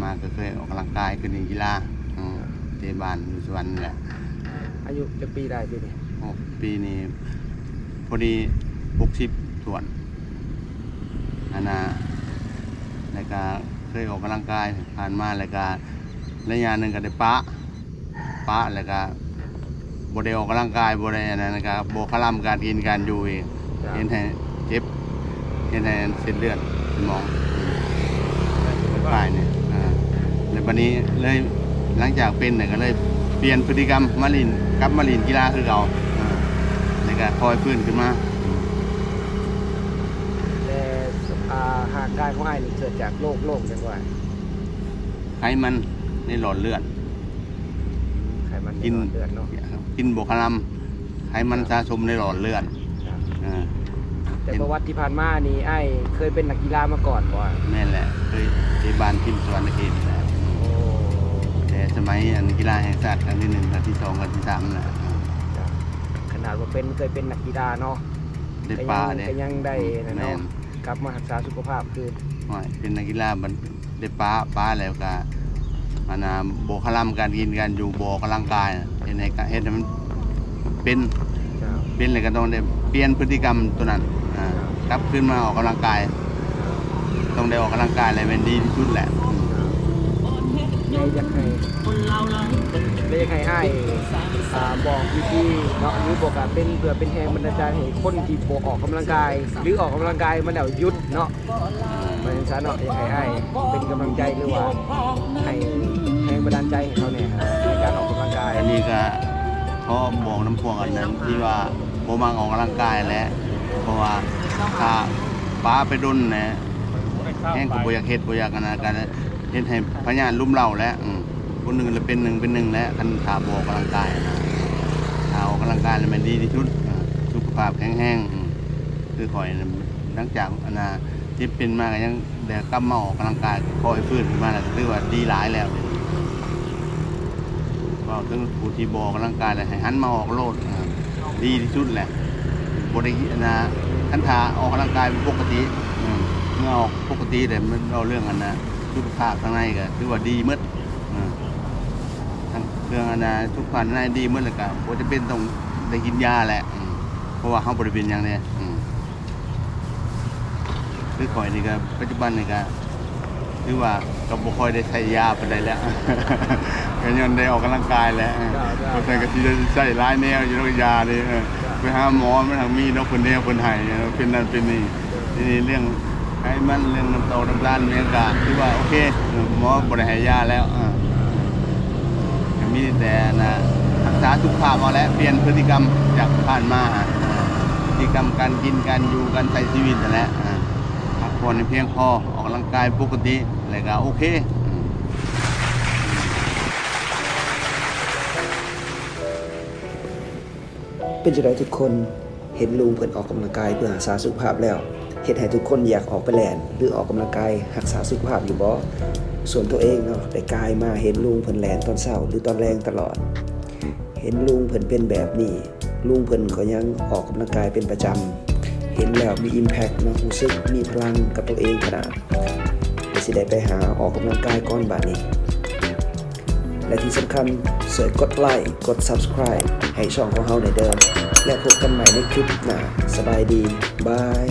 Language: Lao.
ມາກໍເຄີຍອອກກຳລັງກາຍ ເຄີຍຫຼິ້ນກິລາ ເອີ ເຕະບານຢູ່ສະຫວັນນີ້ແຫຼະ. ອາຍຸຈັກປີໄດ້ປີນີ້? ໂອ້ ປີນີ້ພໍດີຫົກສິບຖ້ວນຫັ້ນນະ ແລ້ວກະເຄີຍອອກກຳລັງກາຍຜ່ານມາ ແລ້ວກະໄລຍະໜຶ່ງກໍໄດ້ປະ ປະແລ້ວກະບໍ່ໄດ້ອອກກຳລັງກາຍ ບໍ່ໄດ້ອັນນັ້ນ ກະບໍ່ຄະລຳການກິນການຢູ່ອີກ ເຮັດໃຫ້ເຈັບ ເຮັດໃຫ້ເສັ້ນເລືອດສະໝອງ ປາຍນີ້ ອ່າ ແລ້ວບັດນີ້ເລີຍ ຫຼັງຈາກເປັນແລ້ວກໍເລີຍປ່ຽນພຶດຕິກຳມາຫຼິ້ນ ກັບມາຫຼິ້ນກິລາຄືເກົ່າ ອ່າ ແລ້ວກໍຄ່ອຍຟື້ນຂຶ້ນມາ. ແຕ່ ອ່າ ຮ່າງກາຍຂອງອ້າຍນີ້ເກີດຈາກໂລກ ໂລກຫຍັງກໍອ້າຍ? ໄຂມັນໃນຫຼອດເລືອດ. ໄຂມັນໃນຫຼອດເລືອດເນາະ. ກິນບໍ່ຄະລຳ ໄຂມັນສະສົມໃນຫຼອດເລືອດ. ເອີ ແຕ່ປະຫວັດທີ່ຜ່ານມານີ້ ອ້າຍເຄີຍເປັນນັກກິລາມາກ່ອນບໍ່? ແມ່ນແຫຼະ ເຄີຍເຕະບານທີມສະຫວັນນະເຂດ. ໂອ້ ແຕ່ສະໄໝອັນກິລາແຫ່ງຊາດຄັ້ງທີໜຶ່ງ ຄັ້ງທີສອງ ຄັ້ງທີສາມແຫຼະ. ຂະໜາດວ່າເປັນ ເຄີຍເປັນນັກກິລາເນາະ ໄດ້ປະເດ້ ກໍຍັງ ກໍຍັງໄດ້ນັ້ນເນາະ ກັບມາຮັກສາສຸຂະພາບຄືນ. ໂອ້ຍ ເປັນນັກກິລາບັດ ໄດ້ປະ ປະແລ້ວກະ ອັນນ່າ ບໍ່ຄະລຳການກິນການຢູ່ ບໍ່ອອກກຳລັງກາຍ ເຮັດໃຫ້ກະ ເຮັດໃຫ້ມັນເປັນ ເປັນແລ້ວກະຕ້ອງໄດ້ປ່ຽນພຶດຕິກຳໂຕນັ້ນ ອ່າ ກັບຄືນມາອອກກຳລັງກາຍ ຕ້ອງໄດ້ອອກກຳລັງກາຍ ແລະ ແມ່ນດີທີ່ສຸດແຫຼະ. ແລະ ຢາກໃຫ້ ແລະ ຢາກໃຫ້ອ້າຍ ອ່າ ບອກວິທີເນາະ ຫຼືບໍ່ກະເປັນ ເພື່ອເປັນແຮງບັນດານໃຈໃຫ້ຄົນທີ່ບໍ່ອອກກຳລັງກາຍ ຫຼືອອກກຳລັງກາຍມາແລ້ວຢຸດເນາະ ວ່າຈັ່ງຊັ້ນເນາະ ຢາກໃຫ້ອ້າຍເປັນກຳລັງໃຈ ຫຼືວ່າໃຫ້ແຮງບັນດານໃຈໃຫ້ເຂົາແດ່ໃນການອອກກຳລັງກາຍ. ອັນນີ້ກະຂໍບອກນຳພວກອັນນັ້ນທີ່ວ່າບໍ່ມັກອອກກຳລັງກາຍແຫຼະ ເພາະວ່າຖ້າປະໄປດົນແຫຼະ ແຮງກໍບໍ່ຢາກເຮັດ ບໍ່ຢາກອັນນັ້ນ ກະເຮັດໃຫ້ພະຍາດລຸມເລົ້າແຫຼະ. ອືມ ຄົນໜຶ່ງລະເປັນໜຶ່ງເປັນໜຶ່ງແຫຼະ ຄັນຖ້າບໍ່ອອກກຳລັງກາຍນະ ຖ້າອອກກຳລັງກາຍລະແມ່ນດີທີ່ສຸດ ເອີ ສຸຂະພາບແຂງແຮງ. ອືມ ຄືຂ້ອຍນະ ຫຼັງຈາກອັນນ່າເຈັບເປັນມາກໍຍັງໄດ້ກັບມາອອກກຳລັງກາຍ ຄ່ອຍຟື້ນຂຶ້ນມາລະຖືວ່າດີຫຼາຍແລ້ວ. ເວົ້າເຖິງຜູ້ທີ່ບໍ່ອອກກຳລັງກາຍລະໃຫ້ຫັນມາອອກໂລດ ເອີ ດີທີ່ສຸດແຫຼະ. ບໍ່ໄດ້ອັນນ່າ ຄັນຖ້າອອກກຳລັງກາຍເປັນປົກກະຕິ ເອີ ເມື່ອອອກປົກກະຕິແລ້ວ ມັນເວົ້າເລື່ອງອັນນ່າ ສຸຂະພາບທາງໃນກໍຖືວ່າດີໝົດ ເອີ ທັງເລື່ອງອັນນ່າ ສຸຂະພາບທາງໃນດີໝົດ ແລ້ວກໍບໍ່ຈຳເປັນຕ້ອງໄດ້ກິນຢາແຫຼະ ເພາະວ່າເຮົາບໍ່ໄດ້ເປັນຫຍັງເດ້. ຄືຂ້ອຍນີ້ກໍ ປັດຈຸບັນນີ້ກໍຖືວ່າກໍບໍ່ຄ່ອຍໄດ້ໃຊ້ຢາປານໃດແລ້ວ ກໍຍ້ອນໄດ້ອອກກຳລັງກາຍແຫຼະ. ເອີ ເຈົ້າ ເຈົ້າ ເພາະຊັ້ນກໍຊິໄດ້ໃຊ້ຫຼາຍແນວຢູ່ດອກຢານີ້ ເອີ ເຈົ້າ ໄປຫາໝໍມັນຫາກມີດອກເພິ່ນແນວເພິ່ນໃຫ້ ເອີ ເປັນນັ້ນເປັນນີ້. ທີນີ້ເລື່ອງໄຂມັນ ເລື່ອງນ້ຳຕອກນ້ຳຕານຫຍັງກະຖືວ່າໂອເຄ ເອີ ໝໍບໍ່ໄດ້ໃຫ້ຢາແລ້ວ ເອີ ກະມີແຕ່ອັນນ່າ ຮັກສາສຸຂະພາບເອົາແຫຼະ ປ່ຽນພຶດຕິກຳຈາກຜ່ານມາ ເອີ ພຶດຕິກຳການກິນ ການຢູ່ ການໃຊ້ຊີວິດຫັ້ນແຫຼະ ເອີ ພັກຜ່ອນໃຫ້ພຽງພໍ ອອກກຳລັງກາຍປົກກະຕິ ແລ້ວກະໂອເຄ. ເປັນຈັ່ງໃດທຸກຄົນ? ເຫັນລຸງເພິ່ນອອກກຳລັງກາຍເພື່ອຮັກສາສຸຂະພາບແລ້ວ ເຮັດໃຫ້ທຸກຄົນຢາກອອກໄປແລ່ນ ຫຼື ອອກກຳລັງກາຍຮັກສາສຸຂະພາບຢູ່ບໍ່? ສ່ວນໂຕເອງເນາະ ໄດ້ກາຍມາເຫັນລຸງເພິ່ນແລ່ນຕອນເຊົ້າ ຫຼື ຕອນແລງຕະຫຼອດ. ເຫັນລຸງເພິ່ນເປັນແບບນີ້ ລຸງເພິ່ນກໍຍັງອອກກຳລັງກາຍເປັນປະຈຳ. ເຫັນແລ້ວມີອິມແພັກເນາະ ຮູ້ສຶກມີພະລັງກັບໂຕເອງຂະໜາດ. ແລະ ຊິໄດ້ໄປຫາອອກກຳລັງກາຍກ່ອນບາດນີ້. ແລະ ທີ່ສຳຄັນ ຊ່ວຍກົດໄລ ກົດ Subscribe ໃຫ້ຊ່ອງຂອງເຮົາແດ່ເດີ ແລະ ພົບກັນໃໝ່ໃນຄລິບໜ້າ. ສະບາຍດີ ບາຍ.